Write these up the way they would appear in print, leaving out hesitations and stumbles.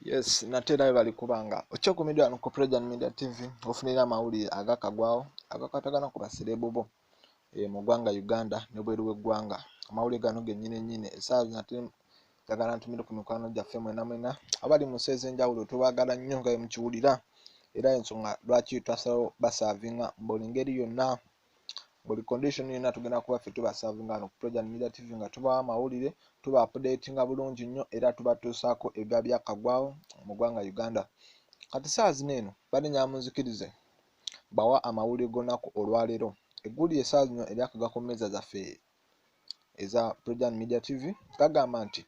Yes, nate era webali kubanga okyokumiddwa wano ku Prejan Media TV ofunira amawulire agakagwawo agakwatagana ku baserebu bo mu ggwanga Uganda ne bweru w'eggwanga. Amawulire gano gennyini nnyini essaawa zino ate njagala ntumire ku mikwano gyaffe mwena mwena abali mu nsi ez'enjawulo. Tubaagala nnyo nga bwe mukiwulira, era ensonga lwaki twasalawo basaavinga mu buli ngeri yonna, buli condition yonna tugenda kuba ffe tubasaavinga wano ku Prejan Media TV nga tubawa amawulire, tuba updatinga bulungi nnyo era tubatuusaako ebiba byakagwawo mu ggwanga Uganda. Kati ssaawa zino eno banenya munzikirize bawa amawulire g'olunaku olwaleero. Eggulire essaawa zino eryakagwa ku mmeeza zaffe eza Prejan Media TV gagamba nti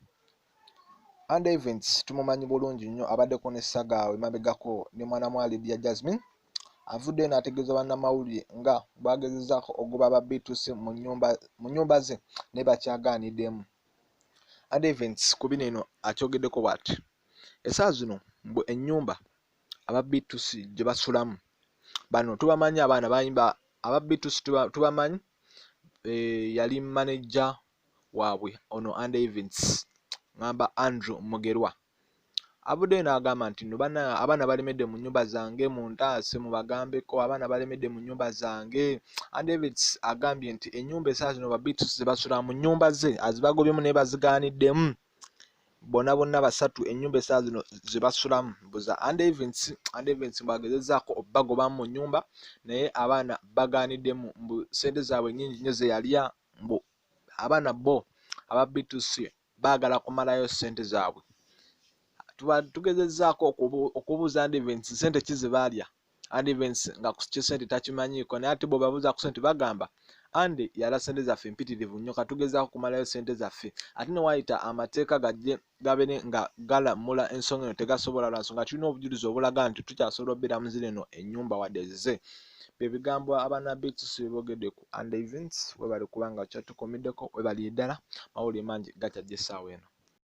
Andy Events tumumanyi bulungi nnyo, abaddeko ne saga emabegako ne mwana mwa Lydia Jasmine, avuddeyo n'ategeeza bannamawulire nga bw'agezezzaako okugoba aba B2C mu nnyumba ze naye bakyagaaniddemu. Andy Events ku bino eno akyogeddeko bw'ati: essaawa zino mbu ennyumba aba B2C gye basulamu, bano tubamanyi, abaana bayimba aba B2C tubamanyi, yali manager waabwe ono Andy Events, ngamba Andrew Mugerwa, avuddeyo n'agamba nti nno abaana balemedde mu nnyumba zange, muntaase mubagambeko abaana balemedde mu nnyumba zange. Andy Events agambye nti ennyumba essaawa zino ba B2C ze basula mu nnyumba ze azibagobyemu naye bazigaaniddemu bonna bonna basatu. Ennyumba essaawa zino ze basulamu mbuza Andy Events, Andy Events mbw'agezezzaako obbagobamu mu nnyumba naye abaana bagaaniddemu, mbu ssente zaabwe nnyingi nnyo ze yalya, mbu abaana bo aba B2C baagala kumalayo ssente zaabwe. Tugezezzaako okubuuza Andy Events ssente ki ze baalya. Andy Events nga ku kisente takimanyiiko, naye ate bw'obabuuza ku ssente bagamba Andy yalya ssente zaffe mpitirivu nnyo, katugezaako kumalayo ssente zaffe. Ate ne waayita amateeka gajje gabeere nga galamula ensonga eno, tegasobola lwa nsonga tulina obujulizi obulaga nti tukyasobola okubeera mu zino eno ennyumba wadde zize. Bye bigambo abaana B2C bye boogedde ku Andy Events. Webale kubanga kyatukuumiddeko, webalire ddala, mawulire mangi gakyajja essaawa eno.